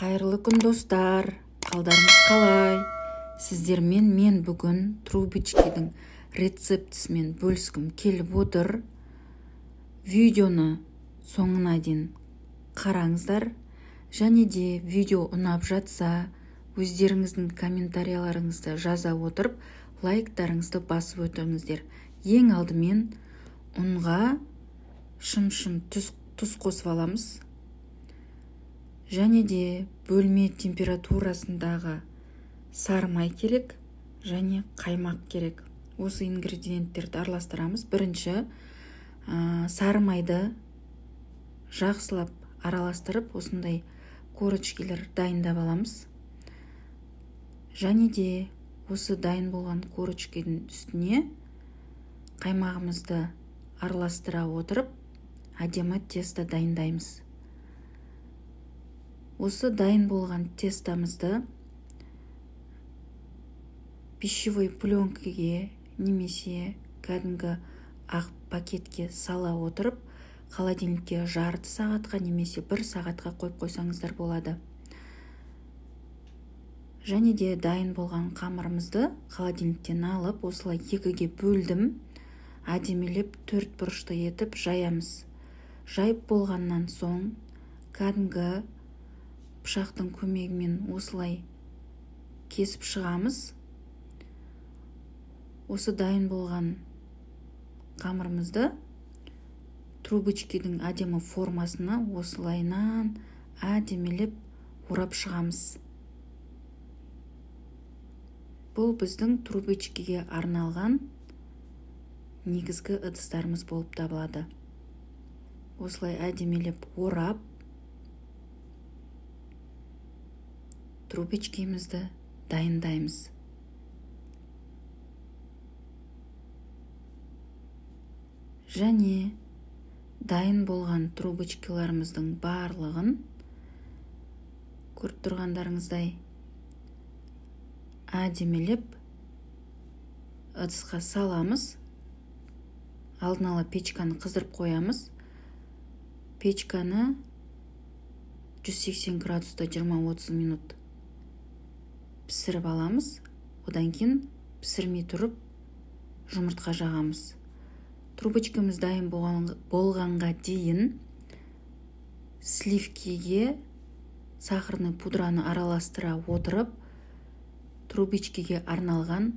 Қайырлы күн, достар! Қалдарыңыз қалай? Сіздермен мен бүгін трубочкидің рецептісімен бөліскім келіп отыр. Видеоны соңына дейін қараңыздар. Және де видео ұнап жатса, өздеріңіздің комментарияларыңызды жаза отырып, лайктарыңызды басып өтіңіздер. Ең алдымен ұнға шым-шым тұз қосып аламыз. Және де бөлме температурасындағы сары май керек және қаймақ керек. Осы ингредиенттерді араластырамыз. Бірінші сары майды жақсылап араластырып, осындай корочкилер дайындап аламыз. Және де осы дайын болған корочкидің үстіне қаймағымызды араластыра отырып, әдемі тесто дайындаймыз. Осы дайын болған тестамызды пищевой пленкаге немесе кәдімгі ақ пакетке сала отырып, холодильникке жарты сағатқа немесе бір сағатқа қойып қойсаңыздар болады. Және де дайын болған қамырымызды холодильниктен алып, осылай екіге бөлдім. Әдемілеп төрт бұрышты етіп жаямыз. Жайып болғаннан соң кәдімгі пышақтың көмегімен осылай кесіп шығамыз. Осы дайын болған қамырымызды трубочкидің әдемі формасына осылайынан әдемілеп орап шығамыз. Бұл біздің трубочкиге арналған негізгі ыдыстарымыз болып табылады. Осылай әдемілеп орап трубочкимізді дайындаймыз. Және дайын болған трубочкиларымыздың барлығын көріп тұрғандарыңыздай әдемілеп ыдысқа саламыз. Алдын ала печканы қыздырып қоямыз. Печканы 180 градуста 20-30 минут пісіріп аламыз. Одан кейін пісірмей тұрып жұмыртқа жағамыз. Трубочкамыз дайын болғанға дейін сливкиге сахарный пудраны араластыра отырып, трубочкиге арналған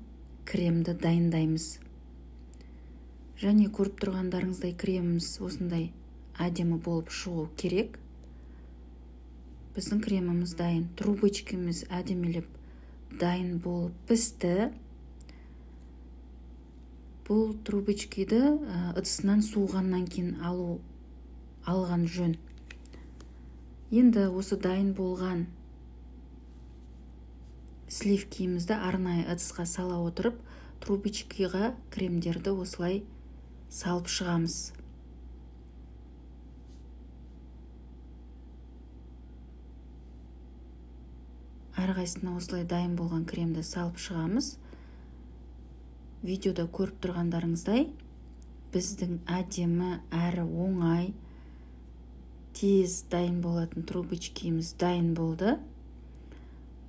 кремді дайындаймыз. Және көріп тұрғандарыңыздай креміміз осындай әдемі болып шығу керек. Біздің креміміз дайын, трубочкамыз әдемілеп дайын болып пісті. Бұл трубочкиді ыдысынан суығаннан кейін алған жөн. Енді осы дайын болған сливкиімізді арнайы ыдысқа сала отырып, трубочкиға кремдерді осылай салып шығамыз. Әрқайсысына осылай дайын болған кремді салып шығамыз. Видеода көріп тұрғандарыңыздай, біздің әдемі әрі оңай, тез дайын болатын трубочкиміз дайын болды.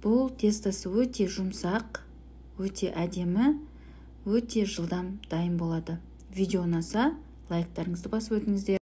Бұл тестосы өте жұмсақ, өте әдемі, өте жылдам дайын болады. Видео ұнаса, лайктарыңызды басып өтіңіздер.